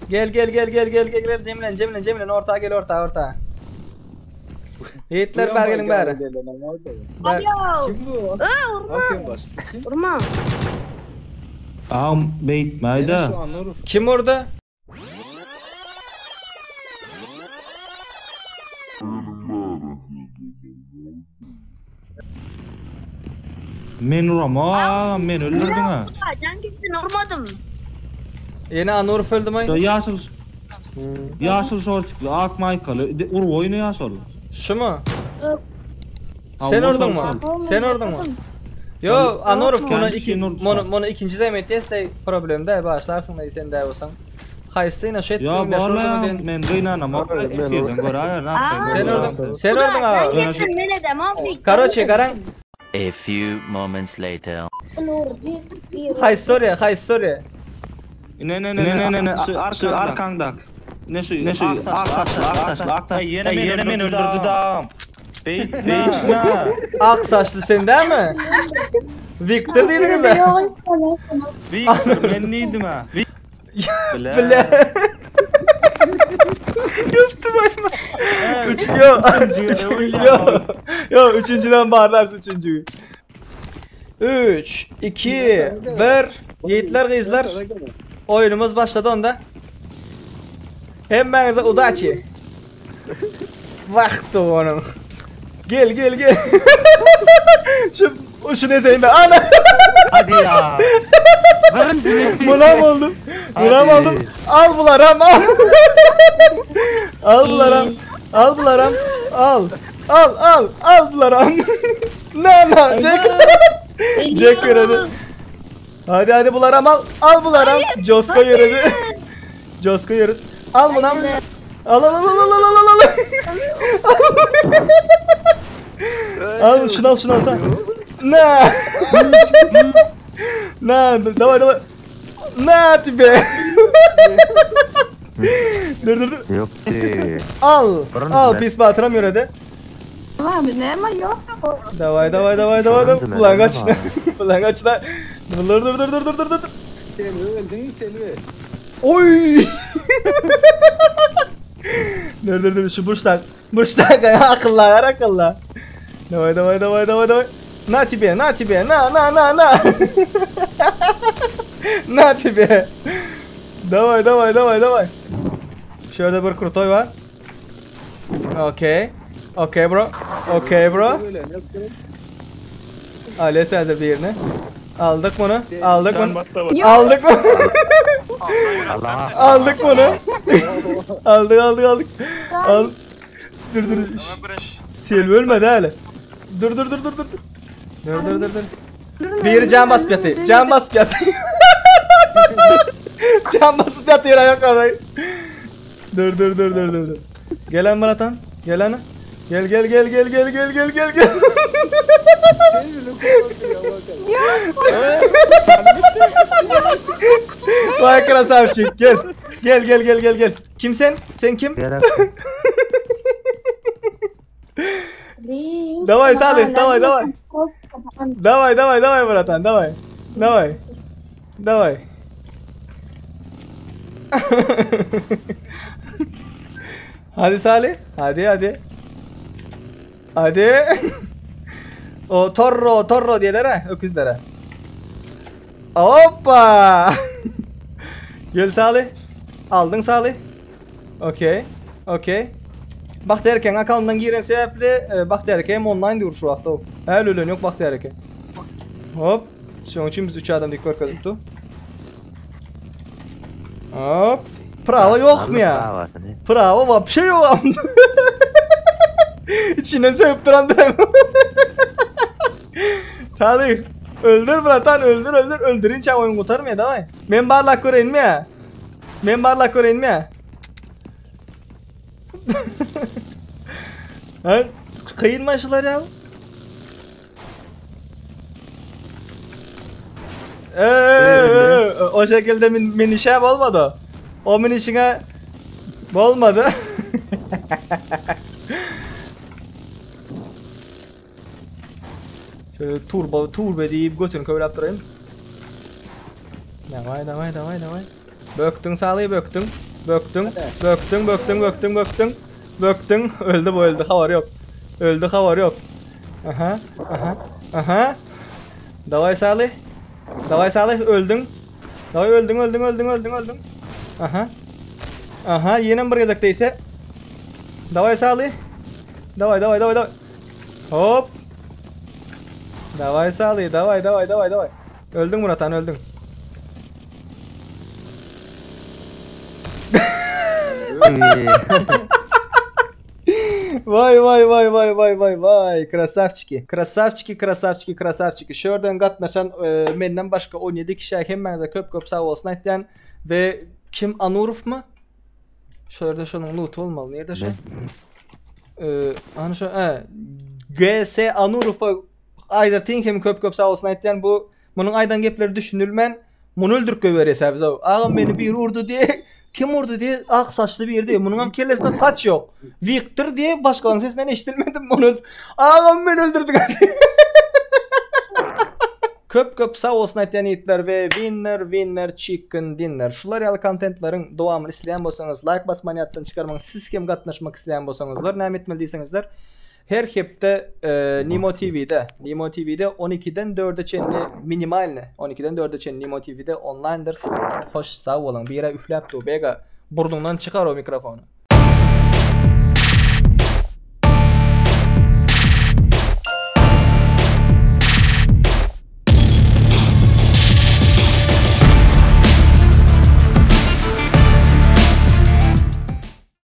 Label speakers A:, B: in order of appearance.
A: Gel gel gel gel gel gel gel jemlen jemlen jemlen orta gel orta orta. Yiğitler bar gelin bari. Bar.
B: Alo.
C: Kim bu?
B: Ee, urma.
C: Aferin başlı. Kim?
B: Urma.
D: Ağam
C: Yine
D: beýtmäýde.
C: şu Anurov.
A: Kim orada?
D: Men urama, ağam men öldürdün ha.
B: Can gitsin urmadım.
A: Yine Anuruf öldü mü?
D: Ya Yaşıl Yaşıl şorçuklu, ak maykaly, de- ur oýny yaşıl.
A: Şu mu?
D: Ha,
A: Sen
D: o
A: ordun
D: şol,
A: mu?
D: şol.
A: Sen ordun mu? Yo Anuruf bunu
D: Kendi
A: iki
D: şeyini urdu
A: bunu
D: şu
A: bunu ikinci zahmet de problem de başlarsın da sen de olsan. Haysi şu
D: Ya
A: ettim ya
D: bala
A: şunu
D: men gynanam,
E: Ben
D: yerden göräýer, ne yapayım?
A: Sen ordun. Sen ordun
B: Can
A: abi.
B: gitsin ne demem.
A: Karoçe garan.
F: A few moments later.
A: Hay sorry, hay sorry.
D: Ne ne ne ne ne ne şu şu arkaňda. Ne şu ne şu ak saçly, ak saçly, ak saçly. Ýene ýene men öldürdü da. Beýtme.
A: Ak saçlı sen değil mi? Victor dediniz ha?
D: Victor men neydim ha?
A: Bile. Yaptım ayma. Üç, yo, üç, yo, yo, üçüncüden bağırlarsın üçüncüyü. 3, 2, 1. Yiğitler kızlar. Oyunumuz başladı onda. Hemmäňize udaçi. Vaktı onun. Gel gel gel. şu şu ne ben. Ana.
G: Hadi ya.
A: Bulam oldum. Bulam
G: Hadi.
A: oldum. Al bularam al. al bularam. Al bularam. Al. Al al al bularam. Ne ne Jack. Jack yürüdü. Hadi hadi bularam al. Al bularam. Josko yürüdü. Josko yürüdü. Al bunu. Al al al al al al al al. Al şunu al şunu al sen. Ne? Ne? Давай давай. Na тебе. dur dur dur.
G: Yok ki.
A: Al. Al pis batıram yürüdü.
H: Abi ne ama yok.
A: Davay davay davay davay davay. Ulan kaç lan. Ulan kaç lan. Dur dur dur dur dur dur dur.
C: Selvi öldün mü Selvi?
A: Oy. dur dur dur şu burçlar. Burçlar akıllı akıllı. Davay davay davay davay davay. Na тебе, на тебе, на на на на. На тебе. Давай давай давай давай. Şöyle bir krutoy var. Okey. Okey bro. Okey bro.
C: Böyle ne yaptın?
A: Ali sen de birini. Aldık bunu. Aldık bunu. Aldık bunu.
G: Allah.
A: Aldık bunu. aldık aldık aldık. Al. Dur dur. Selvi ölmedi hala. Dur dur dur dur dur. Dur dur dur dur. Biri can basıp yatıyor. Can basıp yatıyor. can basıp yatıyor ayak arayı. Dur dur dur dur dur dur. Gel lan bratan. Gel lan. Gel gel gel gel gel gel gel gel gel.
C: Selvi ne kurtardı ya bakalım.
A: Vay krasavçık gel. Gel gel gel gel gel. Kim sen? Sen kim? Давай, Salih, давай, давай. Давай, давай, давай, братан, давай. Давай. Давай. Hadi Salih. Hadi hadi. Hadi. o torro torro diyeler ha öküzlere. Hoppa. Gel Salih. Aldın Salih. Okey. Okey. Bak derken akalından giren sebeple e, bak derken online diyor şu hafta. Her ölen yok bak derken. Hop. Şunun için biz 3 adam dik korkaduk. Hop. Prava yok mu ya? Prava var bir şey yok. İçine sevip duran direm. Salih. Öldür bratan öldür öldür. Öldürünce oyun kurtarmıyor davay. Men barlak göreyim mi ya? Men barlak göreyim mi ya? Ha? Kıyılma şular ya. Ee, o şekilde min, minişe olmadı. O minişine olmadı. Şöyle turbo turbo deyip götünü köyle attırayım. Davay davay davay davay. Böktün sağlayı böktün. Bökdüň. Bökdüň, bökdüň, bökdüň, bökdüň. Bökdüň. Öldü bu öldü. Habar yok. Öldü habar yok. Aha, aha, aha. Davay Salih. Davay Salih öldüň. Davay öldüň, öldüň, öldüň, öldüň, öldüň. Aha. Aha, ýene bir gezek değse. Davay Salih. Davay, davay, davay, davay. Hop. Davay Salih, davay, davay, davay, davay. Öldüň Muratan, öldüň. Vay vay vay vay vay vay vay krasavçiki. Krasavçiki krasavçiki krasavçiki. Şu ýerden gatnaşan e, menden başga 17 kişä hemmäňize köp köp sag bolsun aýtýan we kim Anurow my? Şu ýerde şonuň luty bolmaly. Nirde şu? Ee, ana şu e, GS Anurowa aýratyn hem köp köp sag bolsun aýtýan bu Munuň aýdan gepleri düşünilmän, muny öldürip goýberýär bize. Agam meni biri urdy diýe, kim urdy diýe, ak saçly biri diýe. Munuňam kellesinde saç ýok. Wiktor diýe başgalaryň sesinden eşidilmedi. Muny öldür. Agam meni öldürdi. Köp köp sag bolsun aýtýan ýigitler we winner winner chicken dinner. Şular ýaly kontentleriň dowamyny isleýän bolsaňyz laýk basmany ýatdan çykarmaň. Siz hem gatnaşmak isleýän bolsaňyzlar näme etmeli diýseňizler Her hepde Nimo TV-de, Nimo TV-de 12-den 4-e çenli minimalny, 12-den 4-e çenli Nimo TV-de onlaýndyrys. Hoş sag boluň. Bira üfläp dur, Bega. Burnuňdan çykar o mikrofony.